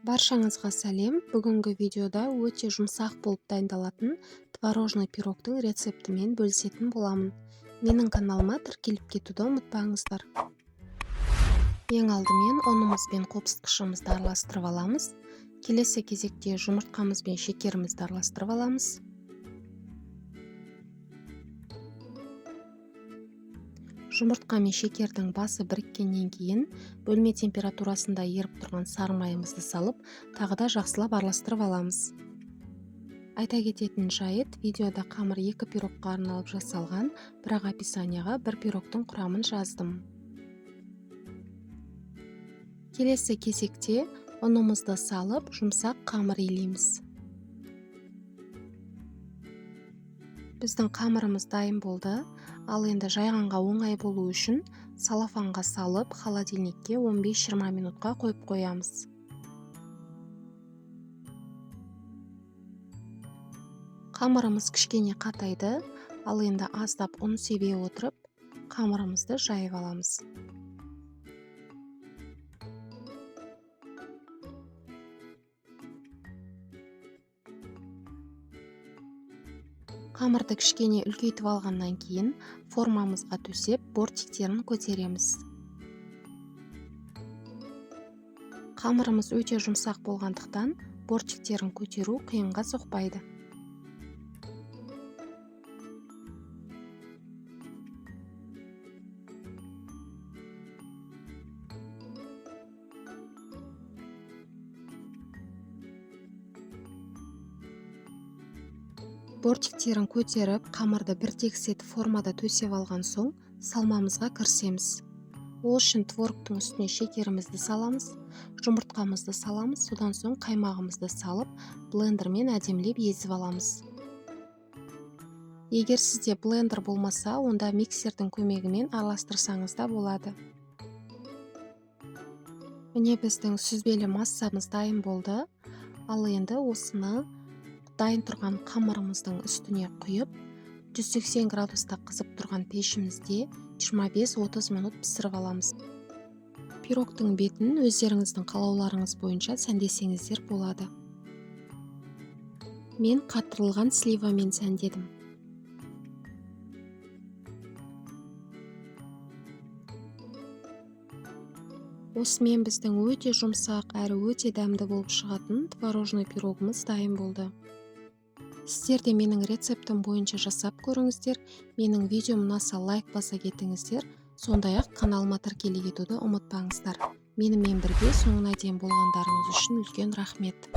Баршаңызға сәлем! Бүгінгі видеода өте жұмсақ болып дайындалатын творожный пирогтың рецептімен бөлісетін боламын. Менің каналыма тіркеліп кетуді ұмытпаңыздар. Ең алдымен ұнымыз бен қопсытқышымызды араластырып аламыз. Келесі кезекте жұмыртқамыз бен шекерімізді араластырып аламыз. Жұмыртқа мен шекердің басы біріккеннен кейін бөлме температурасында еріп тұрған сары майымызды салып, тағы да жақсылап араластырып аламыз. Айта кететін жайт, видеода қамыр 2 пирогқа арналып жасалған, бірақ описанияға 1 пирогтың құрамын жаздым. Келесі кезекте ұнымызды салып, жұмсақ қамыр илейміз. Біздің қамырымыз дайын болды. Ал енді жайғанға оңай болу үшін салафанға салып, холодильникке 15-20 минутқа қойып қоямыз. Қамырымыз кішкене қатайды, ал енді аздап ұн себе отырып, қамырымызды жайып аламыз. Қамырды кішкене үлкейтіп алғаннан кейін формамызға төсеп, бортиктерін көтереміз. Қамырымыз өте жұмсақ болғандықтан бортиктерін көтеру қиынға соқпайды. Бортиктерін көтеріп, қамырды бір тегіс етіп формада төсеп алған соң, салмамызға кірісеміз. Ол үшін творогтың үстіне шекерімізді саламыз, жұмыртқамызды саламыз, содан соң қаймағымызды салып, блендермен әдемілеп езіп аламыз. Егер сізде блендер болмаса, онда миксердің көмегімен араластырсаңыз да болады. Міне біздің сүзбелі массамыз дайын болды. Ал енді осыны дайын тұрған қамырымыздың үстіне құйып, 180 градуста қызып тұрған пешімізде 25-30 минут пісіріп аламыз. Пирогтың бетін өздеріңіздің қалауларыңыз бойынша сәндесеңіздер болады. Мен қатырылған сливамен сәндедім. Осымен біздің өте жұмсақ әрі өте дәмді болып шығатын творожный пирогымыз дайын болды. Сіздер де менің рецептім бойынша жасап көріңіздер. Менің видеом ұнаса лайк баса кетіңіздер. Сондай-ақ каналыма тіркеле кетуді ұмытпаңыздар. Менімен бірге соңына дейін болғандарыңыз үшін үлкен рахмет.